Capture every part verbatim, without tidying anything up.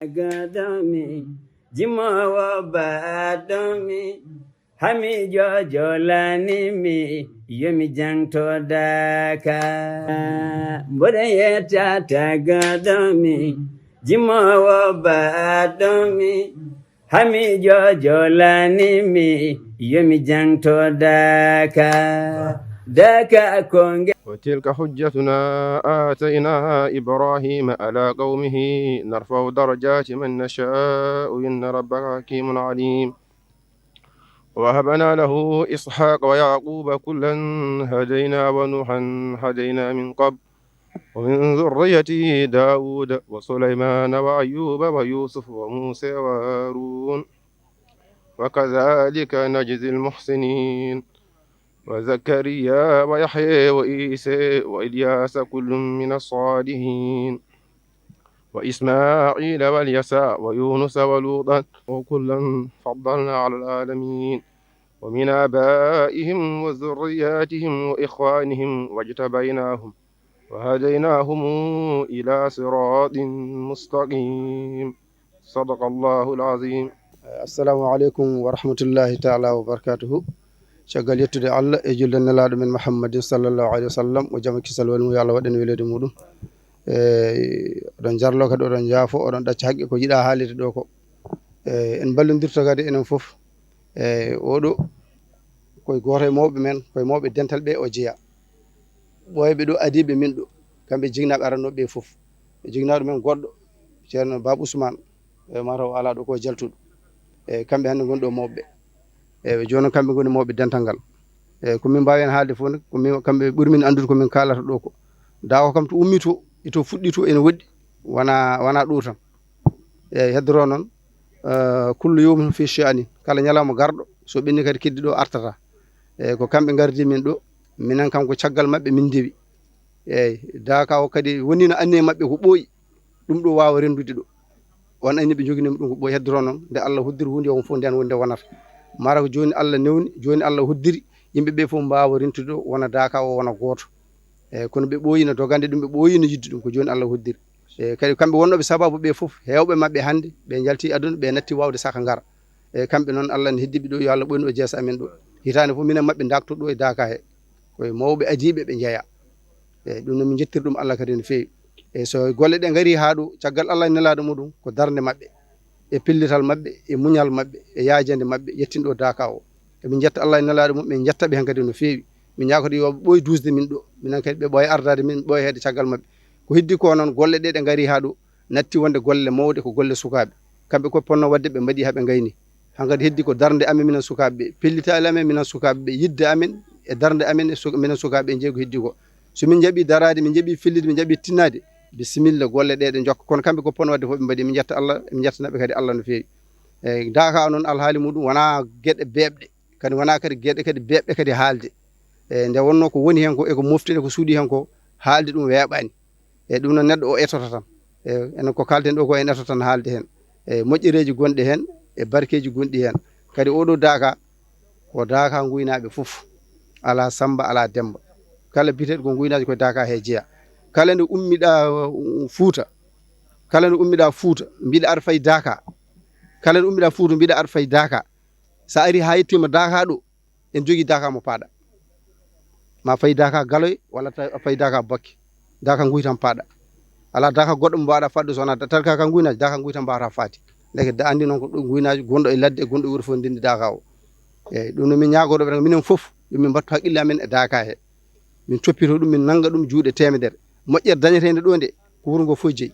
Gadami, jimowo baɗomi, hami jojolani mi, yomi jangto daka. Mboɗo yetta tagadomi, jimowo baɗomi, hami jojolani mi, yomi jangto daka. Daka konge. وتلك حجتنا آتيناها إبراهيم على قومه نرفع درجات من نشاء إن ربك حكيم عليم. ووهبنا له إسحاق ويعقوب كلا هدينا ونوحا هدينا من قبل ومن ذريته داود وسليمان وأيوب ويوسف وموسى وهارون وكذلك نجزي المحسنين وزكريا ويحيى وعيسى وإلياس كل من الصالحين وإسماعيل واليسع ويونس ولوطا وكلا فضلنا على العالمين ومن آبائهم وذرياتهم وإخوانهم واجتبيناهم وهديناهم إلى صراط مستقيم. صدق الله العظيم. Assalamu aleykum wa rahmatullahi taala wa barakatuhu. Caggal yettude Allah e julde Nelaaɗo men Muhammadin sallallahu alaihi wa sallam, o jama kisal woni mo yo Allah waɗen weleede muɗum. E oɗon jarlo kadi, oɗon jaafo, oɗon ɗacca haqqe ko yiɗa haalede ɗo ko. E en mballondirto kadi enen fof. E oɗo koye gooto e mawɓe men, koye mawɓe dental ɓe o jeeya. Ɓooyɓe ɗo adiiɓe min ɗo, kamɓe jignaaɓe arannooɓe ɓe fof. E jignaaɗo men goɗɗo, Ceerno Baaba Usmaan, e mataw alaa ɗo ko jaltuɗo. E kamɓe hannde ngoni ɗo mawɓe. E jooni noon kamɓe ngoni mawɓe dental ngal. E ko min mbaawi heen haalde fof nag, ko min, kamɓe ɓuri min anndude ko min kaalata ɗo ko. Daawa kam to ummii to, e to fuɗɗii to ene woɗɗi, wona, wona ɗo tan. E heddoro noon, eh, kullu yawmin fi sha'ni, kala ñalawma garɗo, so ɓenni kadi keddi ɗo artata. E ko kamɓe ngardi min ɗo, minen kam ko caggal maɓɓe min ndewi. Eyyi, daka o kadi wonino anniye maɓɓe ko ɓooyi, ɗum ɗo waawa renndude ɗo. On anni ɓe njoginima ɗum ko ɓooyi, heddoro noon, nde Allah hoddiri huunde, yo fof nden wonde wonata. Mara ko jooni Allah newni, jooni Allah hoddiri, yimɓe ɓe fof mbaawa rentude ɗo, wona daka o, wona gooto. Eyyi, kono ɓe ɓooyino dogande ɗum, ɓe ɓooyino yidde ɗum, ko jooni Allah hoddiri. E kadi kamɓe wonnooɓe sababu ɓe fof, heewɓe maɓɓe hannde, ɓe njalti aduna, ɓe natti waawde saka ngara. E kamɓe noon, Allah ne heddiɓe ɗo, yo Allah ɓoynu o jeesa amen ɗo. Hitaande fof, minen maɓɓe dakto ɗo e daka he. Koye mawɓe adiiɓe ɓe njeeya. E ɗum noon, min njettir ɗum Allah kadi no feewi. E so golle ɗe ngari haa ɗo, caggal Allah e nelaaɗo muɗum, ko darnde maɓɓe, e pellital maɓɓe, e muñal maɓɓe, e yaajande maɓɓe, yettin ɗo daka o. Emin njetta Allah e nelaaɗo mum, min njetta ɓe heen kadi no feewi. Min ñaagoto yo ɓe ɓooy duusde min ɗo, minen kadi ɓe ɓooya ardaade min, ɓooya heede caggal maɓɓe. Ko heddi ko noon, golle ɗe, ɗe ngari haa ɗo, natti wonde golle mawɗe, ko golle sukaaɓe. Kamɓe ko ponno waɗde, ɓe mbaɗi haa ɓe ngayni. Hankadi heddi ko darnde amen minen sukaaɓe ɓe, pellitaali amen minen sukaaɓe ɓe, yidde amen e darnde amen e suka-, minen sukaaɓe ɓe njeyi ko heddi ko. So min njaɓi daraade, min njaɓi fellide, min njaɓi tinnaade, bisimilla, golle ɗe, ɗe njokka. Kono kamɓe ko ponno waɗde fof ɓe mbaɗi, min njetta Allah, min njettana ɓe kadi Allah no feewi. Eyi, daka o noon alhaali muɗum wonaa geɗe beeɓɗe, kadi wonaa kadi geɗe kadi beeɓɗe kadi haalde. E nde wonnoo ko woni heen ko, e ko mofti, e ko suuɗi heen ko, haalde ɗum weeɓaani. E ɗum noon neɗɗo o etoto tan. E enen ko kaalten ɗo ko en etoto tan haalde heen. E moƴƴereeji gonɗi heen, e barkeeji gonɗi heen. Kadi oɗo daka, ko daka nguynaaɓe fof. Alaa Sammba, alaa Demmba. Kala biyeteeɗo ko nguynaajo ko daka he jeeya. Kala nde ummiɗaa, uh, Fuuta, kala nde ummiɗaa Fuuta, mbiɗa ar fay daka. Kala nde ummiɗaa Fuuta, mbiɗa ar fay daka. So a ari haa yettiima daka ɗo, en jogii daka mo paaɗa. Ma fay daka Galoy, walla ta-, fay daka Bakke. Daka nguy tan paaɗa. Alaa daka goɗɗo mo mbaɗa fadde so wonaa da-, talka ka nguynaajo, daka nguy tan mbaɗa faati. Ndeke da anndi noon ko ɗo nguynaajo, gonɗo e ladde, gonɗo e wuro fof ndenndi daka o. Eyi, ɗum no min ñaagoto ɓe tan, minen fof, yo min mbattu haqqille amen e daka he. Min toppito ɗum, min nannga ɗum juuɗe teemedere. Moƴƴere dañeteende ɗo nde, ko wuro ngo fof jeyi.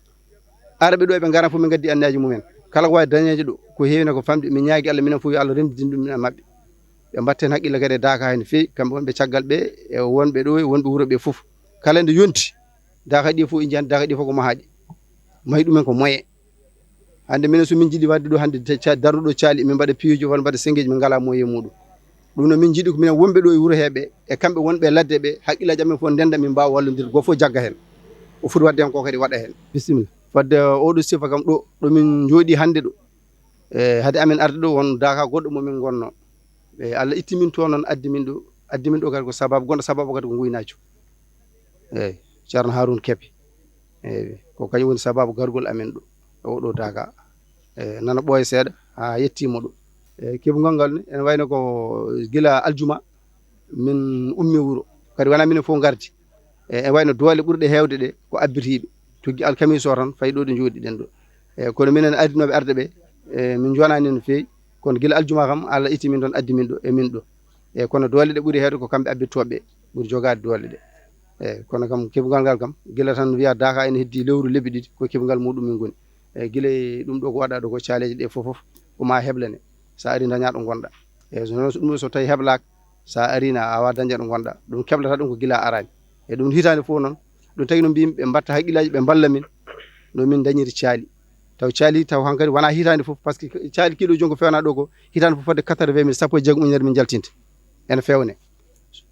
Arɓe ɗo eɓe ngara fof, min ngaddi anniyaji mumen. Kala ko waawi dañeede ɗo, ko heewi ko famɗi, min ñaagi Allah, minen fof yo Allah renndidin ɗum minen e maɓɓe. Ɓe mbatten haqqille kadi e daka he no feewi, kamɓe wonɓe caggal ɓe, e wonɓe ɗo, e wonɓe wuro ɓe fof. Kala nde yonti, daka ɗi fof, inji hannde daka ɗi fof ko mahaaɗi. Mahi ɗumen ko moyen. Hannde minen so min njiɗi waɗde ɗo hannde te-, ca-, darnuɗo caali, min mbaɗa piiji walla mbaɗa senngeeji, min ngalaa moyen muɗum. Ɗum noon min njiɗi ko minen wonɓe ɗo e wuro heeɓe, e kamɓe wonɓe e ladde ɓe, haqqillaaji amen fof ndennda, min mbaawa wallondirde, gooto fof jagga heen. O foti waɗde heen ko kadi waɗa heen. Bisimilla. Fadde oɗo sifa kam ɗo, ɗo min njooɗi hannde ɗo, e hade amen arde ɗo, won daka goɗɗo mo min ngonnoo. E Allah itti min toon noon, addi min ɗo, addi min ɗo kadi ko sababu, gonɗo sababu kadi ko nguynaajo. Eeyi, Ceerno Haaruna Kebe. Eeyi, ko kañum woni sababu gargol amen ɗo. oɗo daaka, e nana ɓooya seeɗa haa yettiima ɗo. E keɓgol ngal ne, ene wayno ko gila aljuma min ummi wuro, kadi wonaa minen fof ngardi. E, e wayno doole ɓurɗe heewde ɗe ko abbitiiɓe, tuggi alkamiisa o tan fayi ɗo ɗe njooɗi ɗen ɗo. E kono minen ardinooɓe arde ɓe, e min njonaani no feewi, kono gila aljuma kam Allah itti min ɗon, addi min ɗo e min ɗo. E kono doole ɗe ɓuri heewde ko kamɓe abbitooɓe ɓe ɓuri jogaade doole ɗe. E kono kam keɓgol ngal kam gila tan wiya daaka ene heddi lewru lebbi ɗiɗi ko keɓgol muɗum min ngoni. E gila e ɗum ɗo ko waɗa ɗo ko caaleeji ɗe fof fof ko ma heblane, so ari daña ɗo ngonɗa. E so noon so ɗum so tawi heblaaka, so a arina a awa dañde ɗo ngonɗa, ɗum keblata ɗum ko gila arani. E ɗum hitaande fof noon ɗum tagi no mbimi ɓe mbatta haqqillaji ɓe mballa min no min dañiri caali. Taw caali taw hankadi wona hitaande fof, par ce que caali kiɗo joni ko fewna ɗo ko hitaande fof fodde quatre-vingt mille, sappo e jeegom ujunere min jaltinta ene fewne.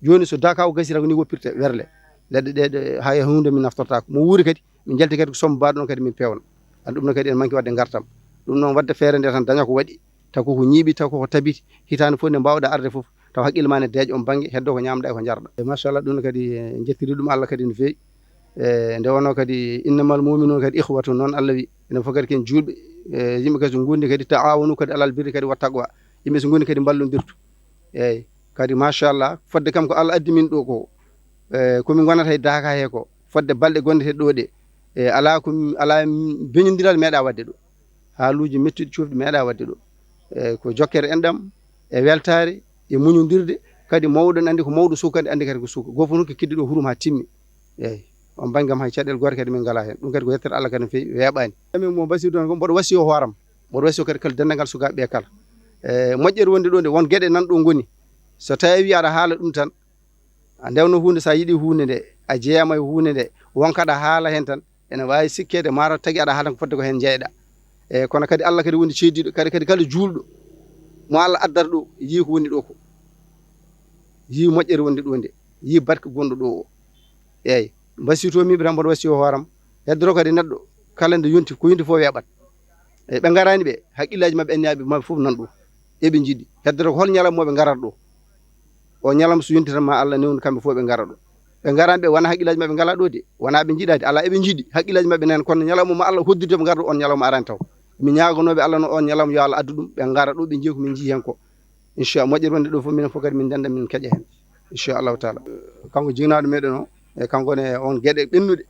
Joni so daaka o gasira ko ni woppirte werle leɗɗe ɗe, ɗe hay hunde min naftortako mo wuuri kadi min jalti kadi ko somme baɗo ɗon kadi min pewna. An ɗum noon kadi en manki wadde gartam. Ɗum noon wadde feere nde tan daña ko waɗi, taw koko ñiiɓi, taw koko tabiti. Hitaande fof nde mbawɗa arde fof taw haqqille ma ne deeƴa on bangge, heddo ko ñamɗa e ko jarɗa. E machallah, ɗum kadi en jettiri ɗum Allah kadi no feewi. E nde wonno kadi innamal mu'minuna kadi ikhwatun, noon Allah wi, enen fof kadi ken juulɓe. E yimɓe kadi so gondi kadi ta'awanu kadi alal birri kadi wa taqwa. Yimɓe so gondi kadi mballondirtu. Eyyi, kadi machallah fodde kam ko Allah addi min ɗo ko, e komin gonata e daaka he ko fodde balɗe gonde he ɗo ɗe. E ala ko ala beñodiral meeɗa wadde ɗo. Haaluuji mettuɗi cuufɗi meeɗa wadde ɗo. E ko jokkere enɗam e weltaare e muñodirde. Kadi mawɗo ne anndi ko mawɗo, suka ne anndi kadi ko suka. Goo fof noon ko kiddi ɗo hurum haa timmi. Eeyi, on bannge kam hay caɗeele goote kadi min ngalaa heen. Ɗum kadi ko yettere Allah kadi no feewi, weeɓaani. Min mo mbasidu tan ko mboɗo wasiyo hooram, mboɗo wasiyo kadi kala denndangal sukaaɓe ɓe kala. E moƴƴere wonde ɗo nde, won geɗe nan ɗo ngoni. So tawi aɗa haala ɗum tan, a ndewno huunde, so a yiɗi huunde nde, a jeeyama e huunde nde, won kaɗa haala heen tan, ene waawi sikkeede maaro tagi aɗa haala ko fodde ko heen jeyɗa. E kono kadi Allah kadi woni ceediiɗo, kadi kadi kala juulɗo mo Allah addata ɗo yii ko woni ɗo ko, yii moƴƴere wonde ɗo nde, yii barke gonɗo ɗo o. Eyyi, mbasiytomiɓe tan mboɗo wasiyo hooram, heddoro kadi neɗɗo kala nde yonti ko yonti fof weeɓat. Eyyi, ɓe ngaraani ɓe, haqqillaaji maɓɓe, anniyaaɓe maɓɓe fof nan ɗo, eɓe njiɗi. Heddoro ko hol ñalawma mo ɓe ngarata ɗo? O ñalawma so yonti tan ma Allah newnu kamɓe fof ɓe ngara ɗo. Ɓe ngaraani ɓe wona haqqillaaji maɓɓe ngalaa ɗo de, wona ɓe njiɗaade, alaa eɓe njiɗi haqqillaaji maɓɓe nan, kono ñalawma mo Allah hoddirde ɓe ngara ɗo, on ñalawma araani taw. Mi ñaagonooɓe Allah no on ñalawma yo Allah addu ɗum, ɓe ngara ɗo ɓe njiya ko min njii heen ko. Inchallah, moƴƴere wonde ɗo fof minen fof kadi min ndenda min keƴa heen. Inchallahu taala. Kanko jignaɗo meɗen o, e kanko ne on geɗe ɓennuɗe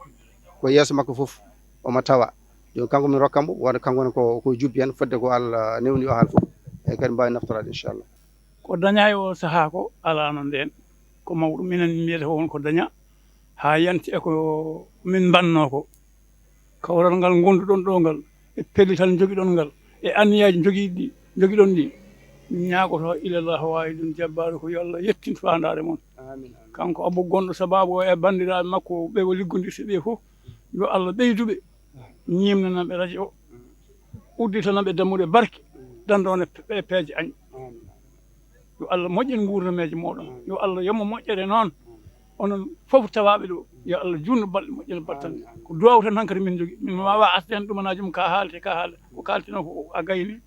ko yeeso makko fof omo tawa. Joni kanko min rokkambo wona kanko ne ko, ko jubbi heen fodde ko Allah newni o haal fof. E kadi mbawi naftorade inchallah. Ko daña e o saha ko alano nden, ko mawɗum minen mbiyata ko won ko daña ha yanti e ko min mbanno ko. Kawral ngal ngonduɗon ɗo ngal, e pellital jogiɗon ngal, e anniyaaji jogiɗi, jogiɗon ɗi, mi ñaagoto ilallah waahidun jabbaaru ko yo Allah yettin faandaare mon. Amin, amin. Kanko Abou gonɗo sabaabu o e banndiraaɓe makko ɓe o liggondirta ɓe fof, yo Allah ɓeydu ɓe, ñiimnana ɓe rajo o, udditana ɓe dammuɗe barke, dandone pe-, peeje añ. Amin. Yo Allah moƴƴin nguurnameeje mooɗon. Yo Allah yomo moƴƴere noon. Onon fof tawaaɓe ɗo, yo Allah juutnu balɗe moƴƴere battane. Ko duwaaw tan hankadi min njogii. Min waawa asde heen ɗumanaajum ka haalte, ka haalte. Ko kaaltenoo ko a gayni.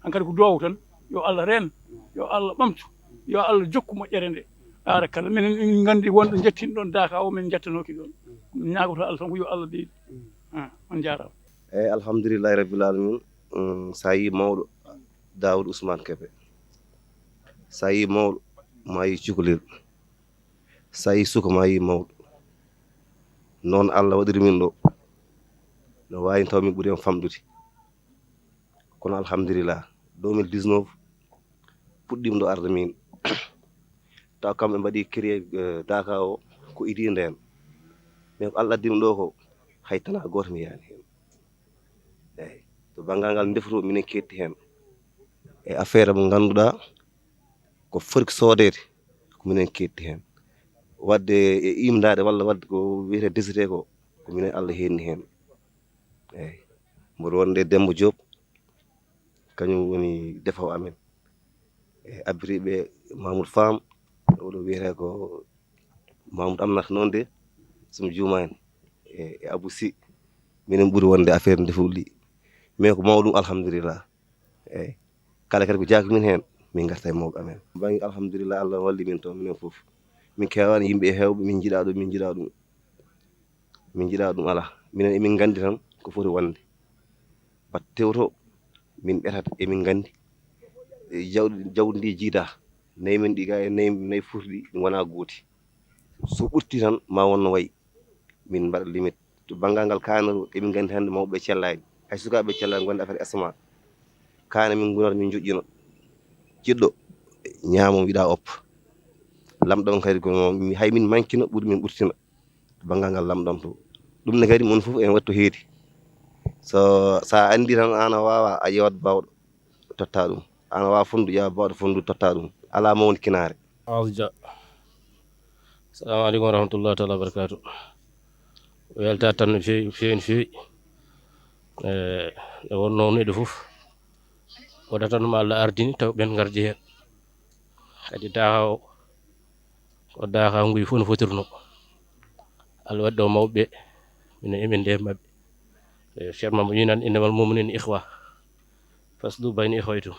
Hankadi ko duwaaw tan. Yo Allah reen. Yo Allah ɓamtu. Yo Allah jokku moƴƴere nde. Aara kala. Minen min nganndi wonɗo njettinɗon daaka o, min njettanooki ɗon. Min ñaagoto Allah tan ko yo Allah ɓeydu. Ah, on njaaraama. Eeyi, alhamdulillahi rabbil alamin. Mm, so a yii mawɗo Daawuda Usmaan Kebe, so a yii mawɗo, ma yii cukalel, so a yii suka, ma yii mawɗo. Noon Allah waɗiri min ɗo. No waawi taw min ɓuri heen famɗude. Kono alhamdulillah, deux mille dix-neuf puɗɗiima ɗo arde min. Taw kamɓe mbaɗi créé, eh, daaka o ko idii ndeen. Mais ko Allah addi min ɗo ko, hay tanaa gooto mi yiyaani heen. Eeyi, to banngal ngal ndefru minen keetti heen. E affaire mo ngannduɗaa ko foti soodeede, ko minen keetti heen. Waɗde e imdaade walla waɗde ko wiyetee desirde ko, ko minen Allah heenni heen. Eeyi, mboɗo wonde Demba Diop, kañum woni defoowo amen. E abbitiiɓe Mamoudou Fam, oɗo wiyetee ko Mamoudou Amnata noon de, so mi juumaani, e, e Abou Sy, minen ɓuri wonde affaire ndefuuli ɗi. Mais ko mawɗum, alhamdulillah. Eeyi. Kala kadi ko jaaki min heen, min ngarta e mawɓe amen. Bannge alhamdulillah, Allah walli min toon, minen fof. Min keewaani yimɓe e heewɓe, min njiɗaa ɗum, min njiɗaa ɗum. Min njiɗaa ɗum alaa. Minen emin nganndi tan ko foti wonde. Pat tewto min ɓetata, emin nganndi, e jawdi, jawdi ndi jiida, nayi men ɗi ga e nayi, nayi furɗi ɗi ngonaa gooti. So ɓurti tan ma wonno wayi, min mbaɗa limit. To banngal ngal kaana ɗo, emin nganndi hannde mawɓe cellaani. Hay sukaaɓe cellaani, ngonde affaire asma. Kaana min ngunata, min njoƴƴino. Jiɗɗo ñaamo wiɗa op. Lamɗo on kadi ko mi, hay min mankino ɓuri min ɓurtina. To banngal ngal lamɗo on to. Ɗum ne kadi mon fof en wattu heedi. So, sa anndi tan an a waawa, a ƴeewat baawɗo totta ɗum. An a waawa fonndu, ƴeewa baawɗo fonndu totta ɗum. Alaa mawni kinaare. Awdi Dia. Assalamu aleykum wa rahmatullahi taala wa barakatuh. Welta tan no feewi, feewi, no feewi. Eh, nde wonno neɗɗo fof. Wota tan ma Allah ardini taw ɓen ngardi heen. Kadi daaha o, ko daaha nguy fof no fotirno. Allah waɗi ɗo mawɓe, minen emin nde maɓɓe. Eh, Ceerno Mamo winan, "Innamal mu'minina ikhwa. Faslu bayna ikhwaykum."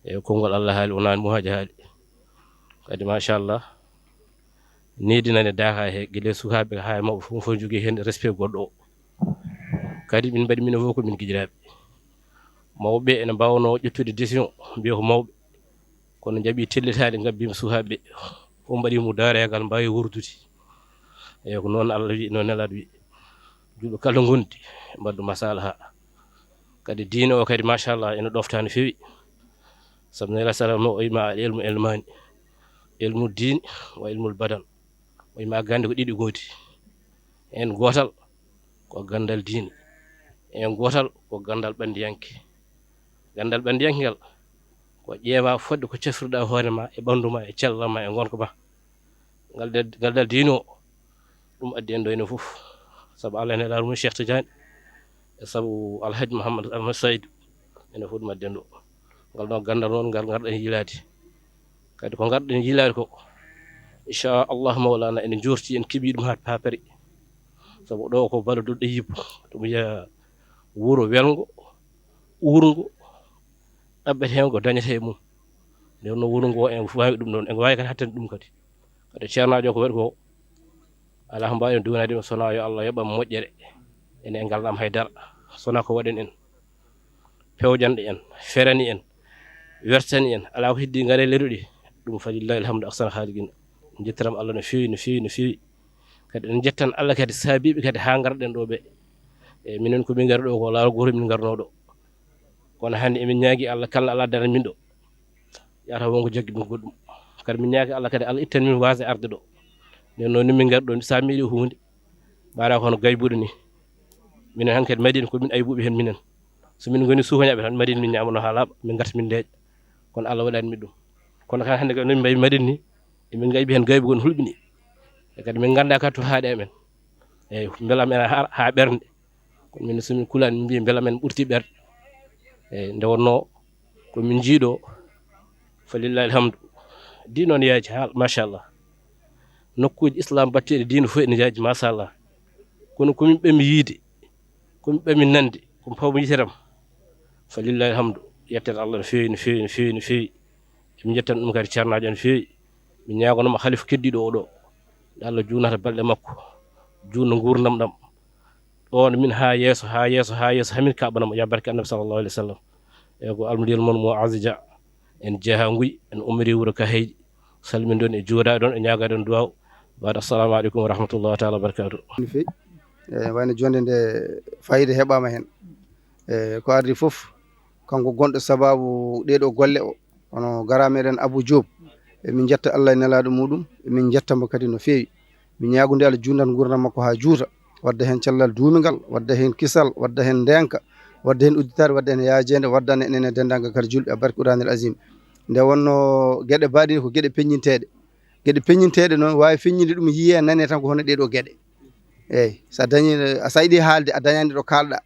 E konngol Allah haali, wonani mo haja haali. Kadi machallah, needi nane daaha he, gila e sukaaɓe haa e mawɓe fof, fof jogii heen respect goɗɗo o. Kadi min mbaɗi minen fof ko min giƴiraaɓe. Mawɓe ene mbaawno ƴettude décision, mbiya ko mawɓe. Kono njaɓi tellitaade, ngabbima sukaaɓe, fof mbaɗi mo daareegal, mbaawi wuurdude. Eyi, ko noon Allah wi, noon Nelaaɗo wi. Julɓe kala ngondi, mbaɗdu masalaha. Kadi diine o kadi, machallah, ene ɗofta no feewi. Sabu Nelaaɗo sallallahu alaihi wasallam o wima al ilmu ilmani, ilmu diin wa ilmul badan. O wima gannde ko ɗiɗi gooti. Heen gootal ko ganndal diine, heen gootal ko ganndal ɓanndiyanke. Ganndal ɓanndiyanke ngal ko ƴeewa fodde ko cafrirɗa hoore ma e ɓanndu ma e cellal ma e ngonka ma. Ngal de-, ganndal diine o, ɗum addi en ɗo ene fof. Sabu Allah ene laara mum Cheikh Tidiane, e sabu Alhaji Mouhammad Ahmad Saïd, ene fof ɗum addi en ɗo. Ngal ɗon ganndal noon, ngal ngarɗen yiilaade. Kadi ko ngarɗen yiilaade ko, inchallah Mawlana, ene jorti en keɓi ɗum haa, haa paari. Sabu ɗo ko baladul ɗayyib, ɗum wiya wuro welngo, uurngo, ɗaɓɓete heen ko dañete e mum. Nde wonno wuro ngo en waawi ɗum ɗon, en waawi kadi hattande ɗum kadi. Kadi ceernaajo ko waɗi ko, alaa ko mbaawen duwanaade ɗum, so wonaa yo Allah yoɓan moƴƴere. Ene e ngal ɗam haydara, so wonaa ko waɗen en. Pewjanɗo en, ferani en, wertani en, alaa ko heddi ngare leyɗe ɗi. Ɗum fa lillahi alhamdu ahsana khaliqin. Njettiram Allah no feewi, no feewi, no feewi. Kadi en njettan Allah kadi saabiiɓe kadi haa ngarɗen ɗo ɓe. E minen ko min ngari ɗo ko laawol gooto min ngarnoo ɗo. Kono hannde emin ñaagi Allah kala alaa dara min ɗo. Yaata wonko jaggi ɗum goɗɗum. Kadi min ñaagi Allah kadi Allah ittan min waasde arde ɗo. Nden noon ni min ngari ɗo, sa miiɗi huunde. Mbaɗa kono gaybuɗo ni. Minen han kadi Madina ko min aybuɓe hen minen. So min ngoni suukañaaɓe tan Madina min ñaamano haa laaɓa, min ngarta min ndeeƴa. Kono Allah waɗani min ɗum. Kono kan hannde kadi no min mbayi Madina ni, emin ngaybi hen gaybu gon hulɓini. E kadi min ngannda kadi to haaɗi amen. Eyyi, mbela men haa, haa ɓernde. Kono min so min kulaani min mbiyi mbela men ɓurti ɓernde. Eyyi, nde wonno ko min njiiɗo, fa lillahi alhamdu. Diine on yaaji haa machallah. Nokkuuji Islam batteeɗi diine fof ene yaaji machallah. Kono ko min ɓami yiide, ko min ɓami nande, ko mi fawmi yitere am. Fa lillahi alhamdu. Yettere Allah no feewi, no feewi, no feewi, no feewi. Min njettan ɗum kadi ceernaajo no feewi. Min ñaagonoma halifa keddiiɗo o ɗo. Nde Allah juunata balɗe makko. Juunna nguurndam ɗam. Ɗon min haa yeeso, haa yeeso, haa yeeso, haa min kaɓanamo. Ya barke Annabi sallallahu alaihi wasallam. E ko almudiyel mon mo Aziz Dia. En jeeha nguy, en ummiri wuro Kahayɗi. Salmin ɗon e juuɗa ɗon e ñaaga ɗon duwaw. Baɗa assalamu alaikum wa rahmatullahi taala wa barakatuh. No feewi. E, wayno jonde nde fayida heɓama hen. E, ko ardi fof, kanko gonɗo sababu ɗeɗo golle o, hono gara meɗen Abou Diop. E, min jetta Allah e nelaɗo muɗum, e min jetta mo kadi no feewi. Min ñaagude Allah juundan nguurndam makko haa juuta, wadda heen cellal duumingal, wadda heen kisal, wadda heen ndeenka, wadda heen udditaare, wadda heen yaajeende, waddana enen e denndaangal kadi juulɓe e barke Quraanil Aziim. Nde wonno geɗe baaɗe ko geɗe peññinteeɗe. Geɗe peññinteeɗe noon waawi feññinde ɗum yiyee nanee tan ko hono ɗee ɗoo geɗe. Eey, so a dañii, so a yiɗii haalde, a dañaani ɗo kaalɗaa.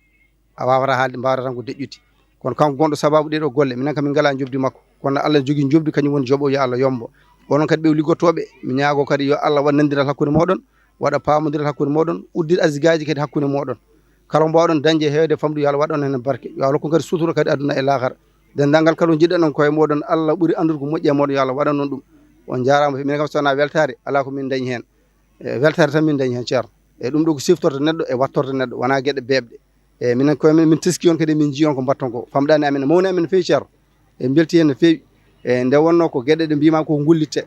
A waawata haalde, mbaawata tan ko deƴƴude. Kono kanko gonɗo sababu ɗee ɗoo golle, minen kam min ngalaa njoɓdi makko. Kono Allah ne jogii njoɓdi, kañum woni joɓo, yo Allah yoɓ mo. Onon kadi ɓe liggodtooɓe, mi ñaagoo kadi yo Allah waɗ nanndiral hakkunde mooɗon, waɗa paamondiral hakkunde mooɗon, uddit arsigaaji kadi hakkunde mooɗon. Kala ko mbaawɗon dañde e heewde famɗude, yo Allah waɗ on heen barke. Yo Allah rokku on kadi sutura kadi aduna e laakara. Denndaangal kala ko njiɗɗon on koye mooɗon, Allah ɓuri anndude ko moƴƴi e mooɗon, yo Allah waɗan on ɗum. On njaaraama, minen kam so wonaa weltaare, alaa ko min ndañi heen. E weltaare tan min ndañi heen, Ceerno. E ɗum ɗoo ko siftorde neɗɗo e wattorde neɗɗo, wonaa geɗe beeɓɗe. E minen koye men, min teski on kadi, min njii on ko mbatton ko, famɗani amen, mawni amen no feewi, Ceerno. E mbelti heen no feewi. E nde wonno ko geɗe ɗe mbima ko ngullitte,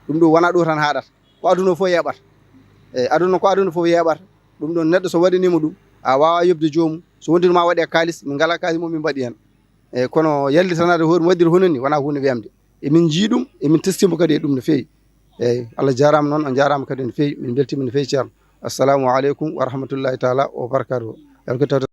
ɗum ɗo wona ɗo tan haaɗata, ko aduna fof yeeɓata. E aduna, ko aduna fof yeeɓata. Ɗum ɗon neɗɗo so waɗanima ɗum, a wawa yoɓde joomum. So wondirma waɗe kaalis, min ngala kaalis mo min mbaɗi heen. E kono yallitanaade hoore mum waɗir hono ni wona huunde wemde. Emin njii ɗum, emin testimo kadi e ɗum no feewi. Eyyi, Allah jaaraama noon, on njaaraama kadi no feewi. Min mbeltiima no feewi, Ceerno. Assalamu aleykum wa rahmatullahi taala wa barakatuhu. Yalla ko tawde